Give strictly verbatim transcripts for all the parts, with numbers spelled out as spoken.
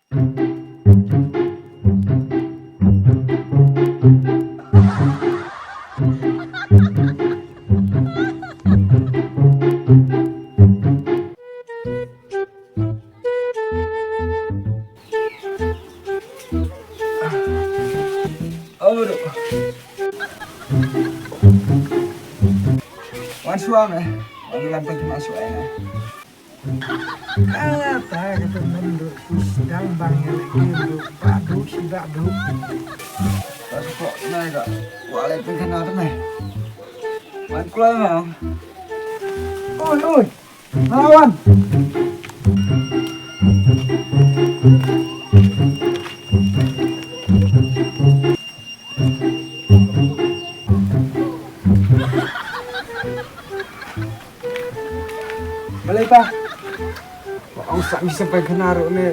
Aduh. Wan shuwa me. Wan lantang kena shuwa ya. Kata kata menurut sedang bang yang lagi duk badu sidak duk. Kata kok naik kak. Wah lagi pengkena tu me. Wan keluar me. Oi oi. Lawan. Balei pa? Ong sa mi sampai kena ruh ne.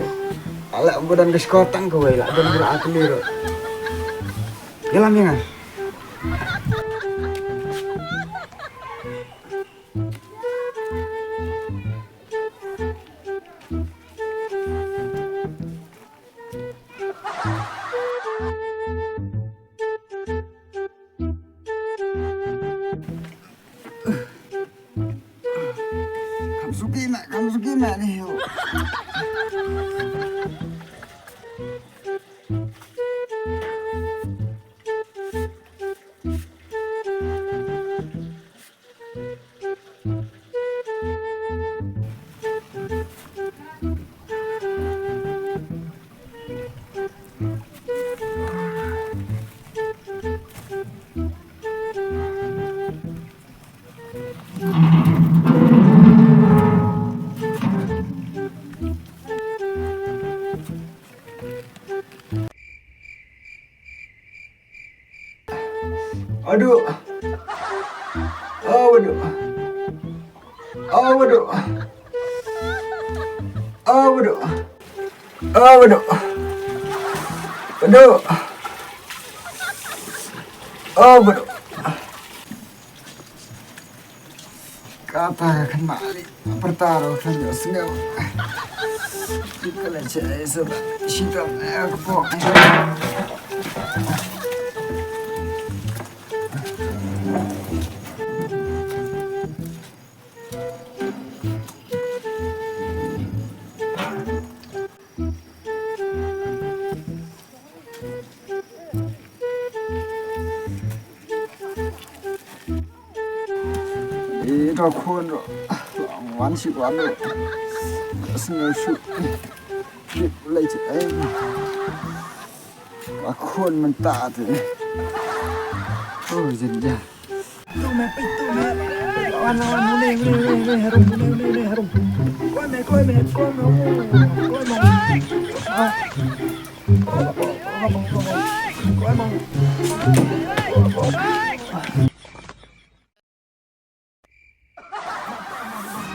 Ala budan ke sekotang ke wei la don berat ateli ruh. Jalan ya ngan. Kam suki mak, kam suki mak ni. Aduh. Oh, aduh. Oh, aduh. Oh, aduh. Oh, aduh. Aduh. Oh, aduh. Kata ka khynnah li pyrta ruh ka ïohsngew. Ki khlem cheisah shitom ïa ka pok. Ïa ka khun ruh wan shu wan ruh. Ka sngew shu. Ïa lei chi ei. Ka khun mynta te. Oh jin ja. Tu me peit tu me. Wan wan mune mune mune mune harum mune mune mune harum. Koi me koi me koi me. Koi me. Ah.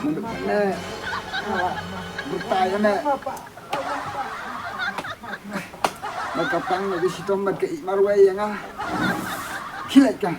Mynta ne. Bertai ne. Ba ka pang lagi sitom ba ka i marwei ïa nga. Khilai ka.